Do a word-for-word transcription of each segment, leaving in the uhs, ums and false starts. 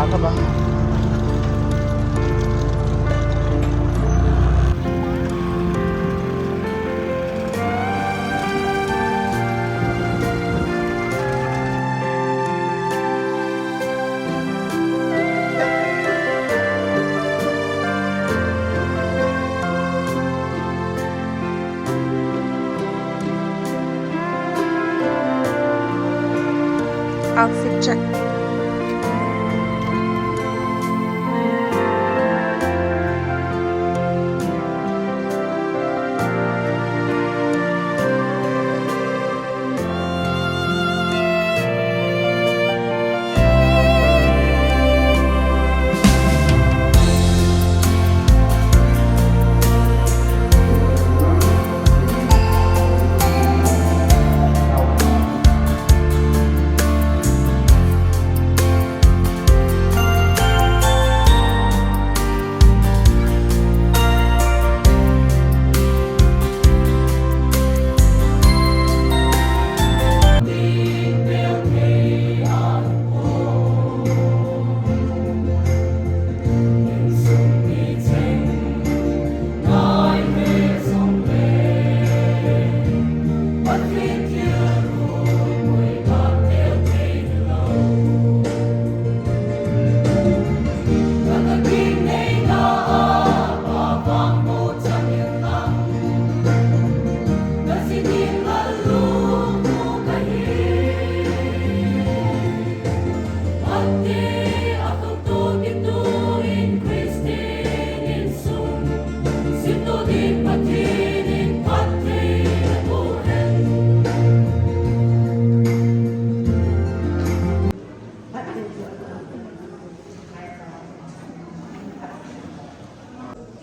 Ka ba. Outfit check.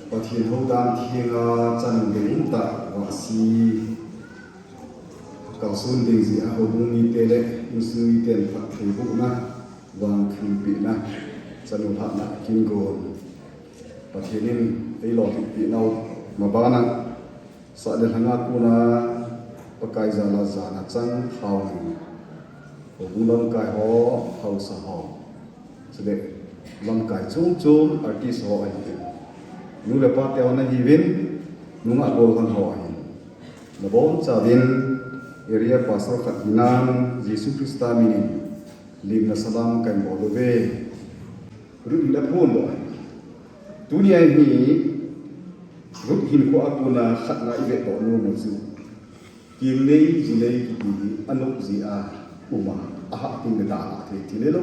Pathian hodan thiang a chanu le um tak vasi kalsuan ding zia houbung mite leh insung mite'n phatthei bûkna, vangthu piakna, chanu hatna kin gual Pathian in ei lawpikpiakna uh maban ah, sah leh lhang a kun a Pakai jal a jan a chang thau in, houbung lamkai haw, hausa haw, chuleh lamkai chuam chuam artist haw ahi in, nu leh pate haw na hiu in, nungak gual hang haw ahi in, na bawm chau in, area pastor khat hina'n Jesu Khrista min in limna salam ka bawl uve. Ruth in a phuandaw ahi. Tuni a hi Ruth hinkhua a kun a khatna i vetdaw nuam uh chu, kiang nei zu nei kiti hi a nop zia a um a, a hâk ding leh dan a thei ti le lo,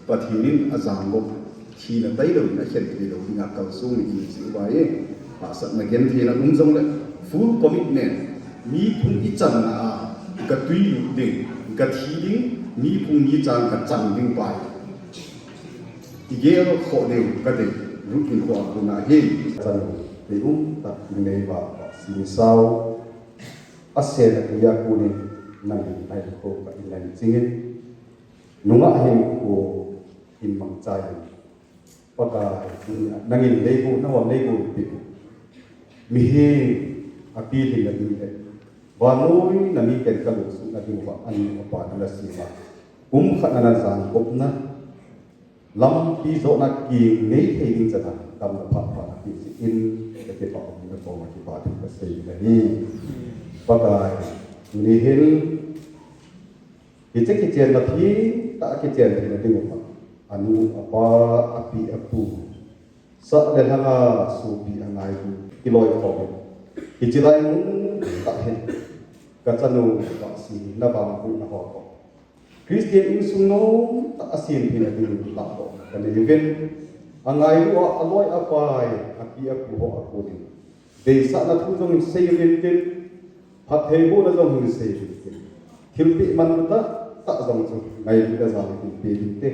Pathian in a jangop, thina tailo in a khen theilo ding a kalsuan ni in zia vai e. Hahsatna gentheina um zong leh full commitment, mi phung i channa a ka tui lut ding, ka thi ding, mi phung mi chang ka chan ding pai i gel khawh deu ka dei. Ruth hinkhua a kun a hi, chanu, kei um tak ding nei va ka sim sau, a sen a tui a kun in nang in nai kho ka in nai ching in, nungak hinkhua in mangcha in, Pakai, nang in lei gu, nang in lei gu pi, mihing a pilhinna ding leh vannoi na mi ken ka lungsunna ding uva a nu a pa na la siam a, kum khat na na jangopna lampi zawna kiang nei thei ding chan a damna phat phat a pi zi in, ka kipâk ding a kawm a kipa thu ka sei ding ahi. Pakai, ni hin kiche kichênna thim tak a kichên theina ding uh a, a nu a pa, a pi a pu, sah leh lhang a suapi a ngai u kilawi khawm in, hichi lai mun tak hin ka chanu vasi na vang bûkna haw tawh Khristian insung nuam tak a siam theina ding uh lâkdawk ka nei uvin, a ngai u ah a lawi a pai, a pi a pu haw a kua ding deisakna thu zong hin sei uvin tin, phatthei bûkna zong hin sei uvin tin, thilpiak man tak tak zong chu ngailut a zang in pe ding te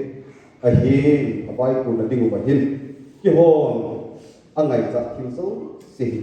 ahi'n, a vaikuana ding uh a hin kihon a ngaichat thil zosia hi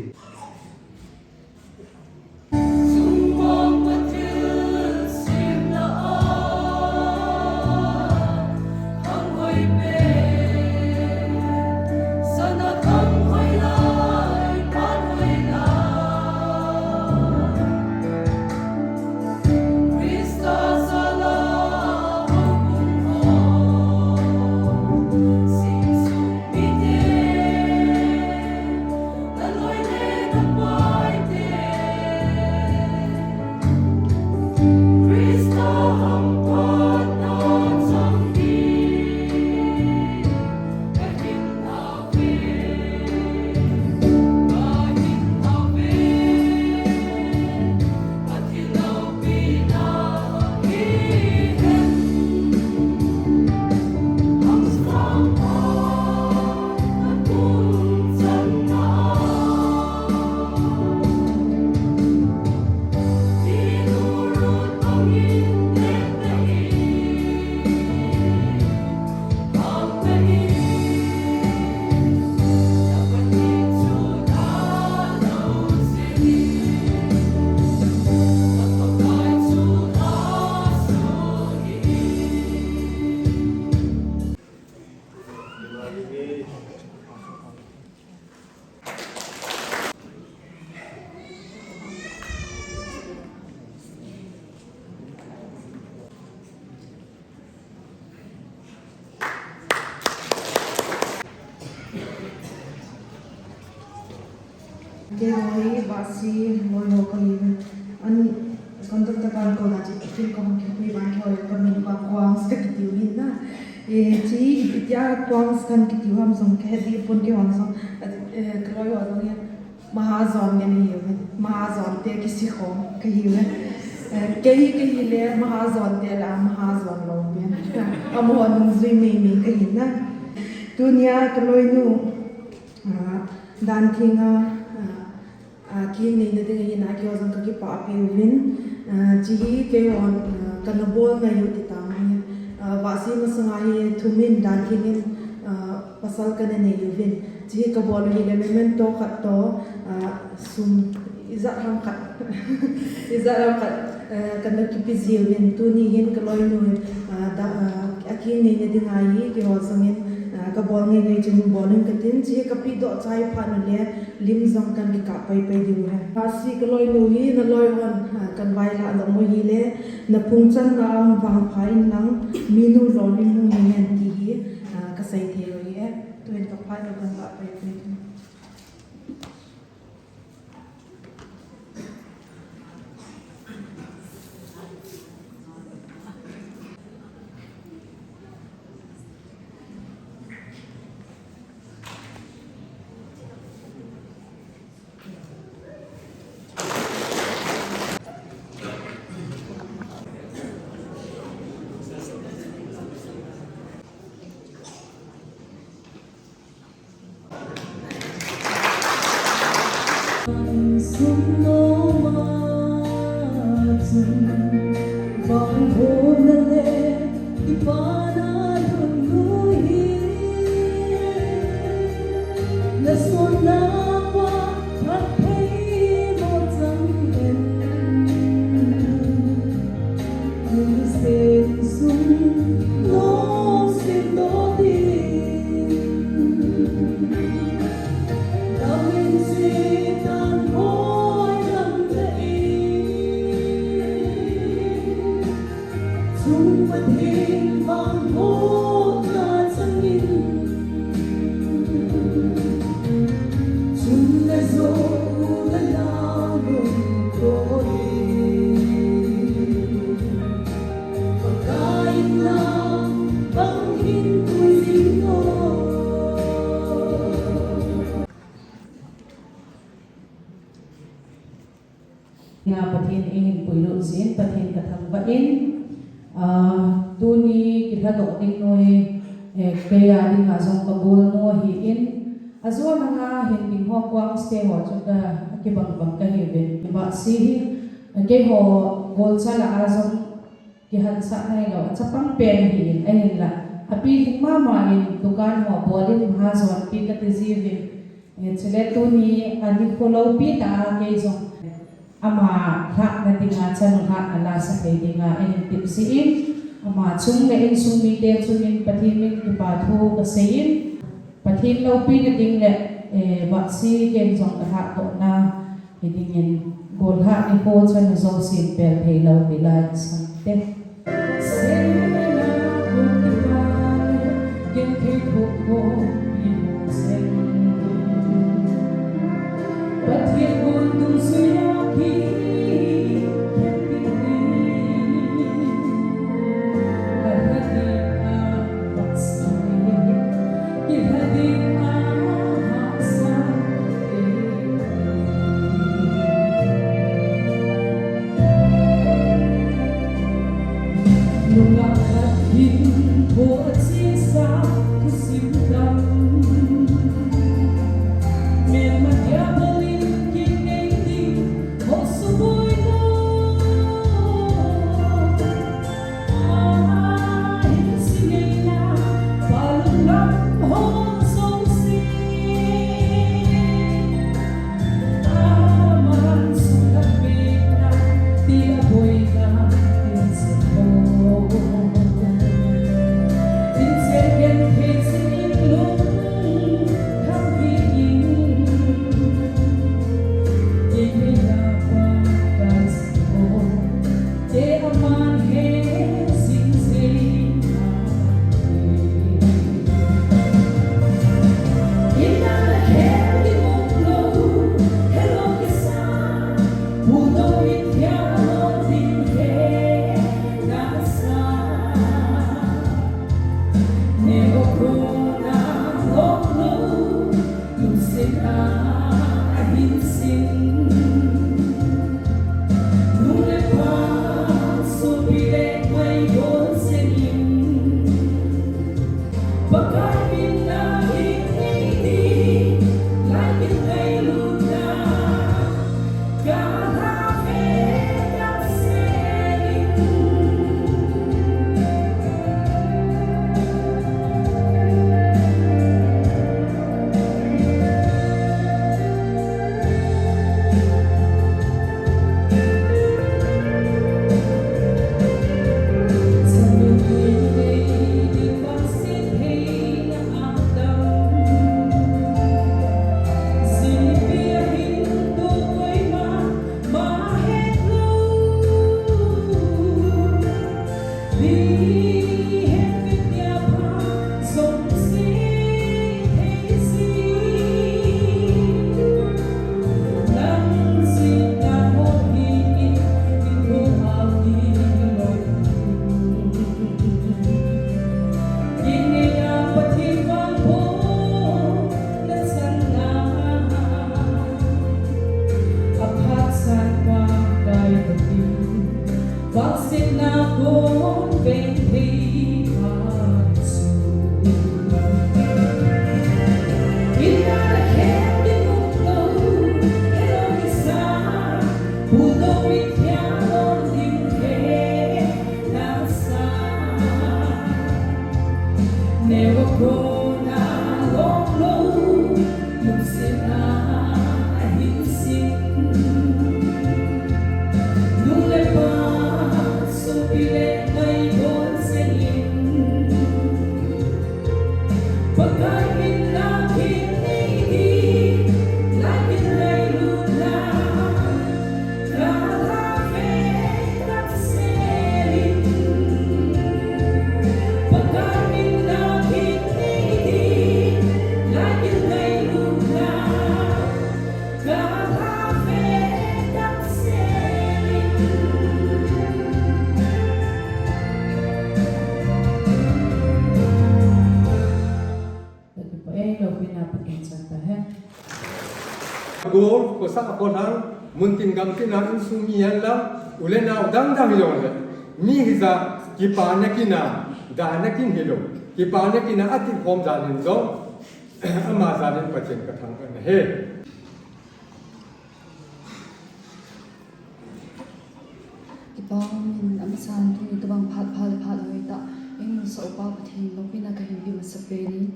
Si, loi haw ka hi ve. An conductor pan ko na chi, thil ka hung kipui ban kihoi ka min pa Kuang ka kitiu hin na. E, chi, ipi tia Kuang kan kitiu ham zong ka he di pun kihon zong. A, e, ka loi haw zong hi. Mahajon ngen hi ve. Mahajonte kisikhawm ka hi ve. E, kei hi ka hile mahajonte la mahajon lo pen. Amahaw nungzui meimei ka hi na. Tuni a ka loinu, a, Dan Thing a, a, a, kihing neina ding ahi na, keihaw zong ka kipâk pei uvin. A, chi hi keihaw, a, ka na bawl ngai u ti ta hi. A, vahsi masang a hi thum in Dan Thing in, a, pasal ka na nei uvin. Chi hi ka bawl u hileh memento khat tawh, a, sum i zat ham khat, i zat ham khat, a, ka na kipe ziau in. Tuni hin ka loinu, a, a kihing neina ding ahi, keihaw zong in, a, ka bawl ngei ngei chun bawl in ka tin. Chi hi ka piakdawk chai phat u leh lim zong kan kikâp pai pai diu hi. Vahsi ka loinu hi na loi hawn, a, kan vaihla dawk u hileh, na phungchanna a hung vangpha inlang, minu lawm in mu hi hen ti hi, a, ka sei thei u hi e. Tu'hin ka phat u kan vak pai pai. Nga Pathian ei hinpui lut zing, Pathian ka thangvah in, a, tuni kithadok ding nu hi, e, kei a ding a zong ka gual nu ahi in, a zuan a nga hin ding haw kuang ste haw chu ka kibang bang ka hi ve. Vahsi hi, keihaw gual cha la a zong kihansah nai lo, a chapang pen ahi in, ahinla, a pi ding ma ma in dukan haw bawl in mahajon pi ka ti ziu in, e, chule tuni a ni khulo pi ta a kei zong ama lâkna ding a, chanu lâkna la sa thei ding a, ei tip si in, ama chung leh insung mite chung in Pathian min kipa thu ka sei in, Pathian lopina ding leh, e, Vahsi ken zong ka lâkdawkna hi dingin, gual lâk ni khu chanu zosia'n pel thei lo ti lai sangte. Tual khawsak khawlhang, mun tin gam tin a insung mi hen lang, u le nau dang dang hi lo leh, mi hi za, kipana kin a, dana kin hilo, kipana kin a a ti khawm zan in zong, ama zan in Pathian ka thangvâk na hi. Kipawm in a masan tuni tabang phat pha le phat hoi ta, ei musa upa Pathian lopina ka hin pi masa pen in.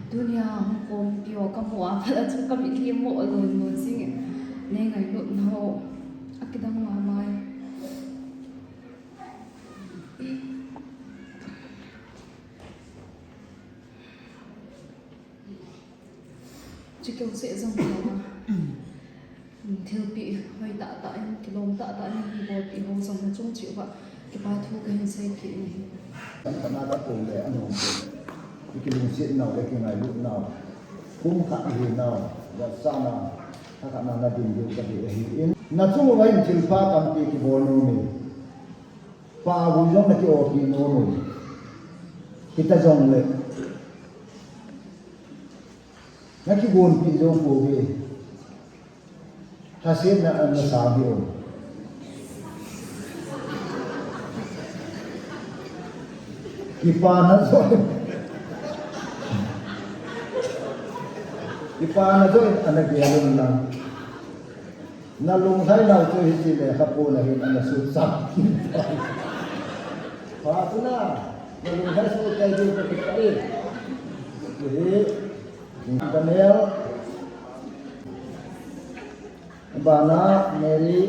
Tuni a hung kawm pi aw ka mu a phat a chu ka mit hi mo a lon lon zing in. Nei ngailutna haw a kidang ma mai. Chu keu seh zong ka, thilpi hoi tah tah in, kilawm tah tah in, hi bawlpi ho zong na chung chiu va, kipa thu ka hin sei kit in hi. Kan khatna ka tung le a nuam te. I kilungsiatnau le kingailutnau, kum khat hi nau, ya sana, kha khatna na din diu ka hi ahi in. Na chung uva hin thilpha tampi kibawl nuam in. Pa vui zong na ki-awpi nuam in. Hita zong le. Na kiguanpi zo puau hi. Thasiatna an na sâng hi um. Kipana zo. Kipana zo in ana gel un lang. Na lunghai nau chu hi ti le kha pu na hin ana su chap. Pa tu na. Na lunghai su kai di ka ki kai. Hi. Daniel, Bana, Mary.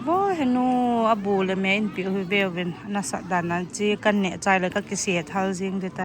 Vo henu a bu le me in pi hui veu vin na sat dan an chi kan ne chai le ka kisia thal zing di ta.